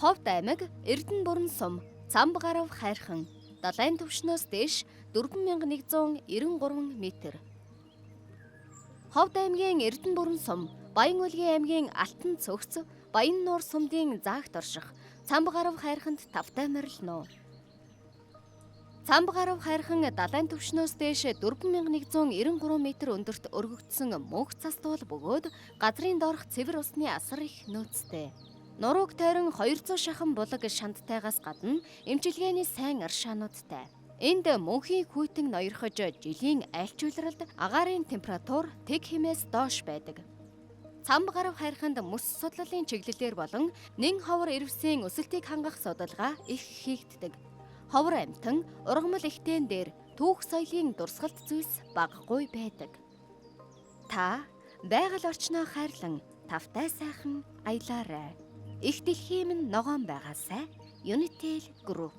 Ховд аймаг, Эрдэнэ бүрэн сум, Цамб гарав хайрхан, далайн түвшнөөс дээш 4193 м. Ховд аймгийн Эрдэнэ бүрэн сум, Баян-Өлгийн аймгийн Алтан цөгц, Баян нуур сумдын заагт орших Цамб гарав хайрханд тавтай морилно. Цамб гарав хайрхан далайн түвшнөөс дээш 4193 м өндөрт өргөгдсөн мөнх цас туул бөгөөд газрын доорх цэвэр усны асар их нөөцтэй. Нурууг тойрон 200 шахан булаг шандтайгаас гадна эмчилгээний сайн аршаануудтай. Энд мөнхийн хүйтэн ноёрхож жилийн аль ч улиралд агаарын температур тэг хэмээс доош байдаг. Цамб гарав хайрханд мэс судлалын чиглэлээр болон нэн ховор эрвсийн өсөлтийг хангах судалгаа их хийгддэг. Ховор амьтан, ургамал ихтэн дээр түүх соёлын дурсгалт зүйлс багагүй байдаг. Та байгаль орчноо хайрлан тавтай сайхан аялаарай. Их дэлхий минь ногоон байгаасай. Unitel Group.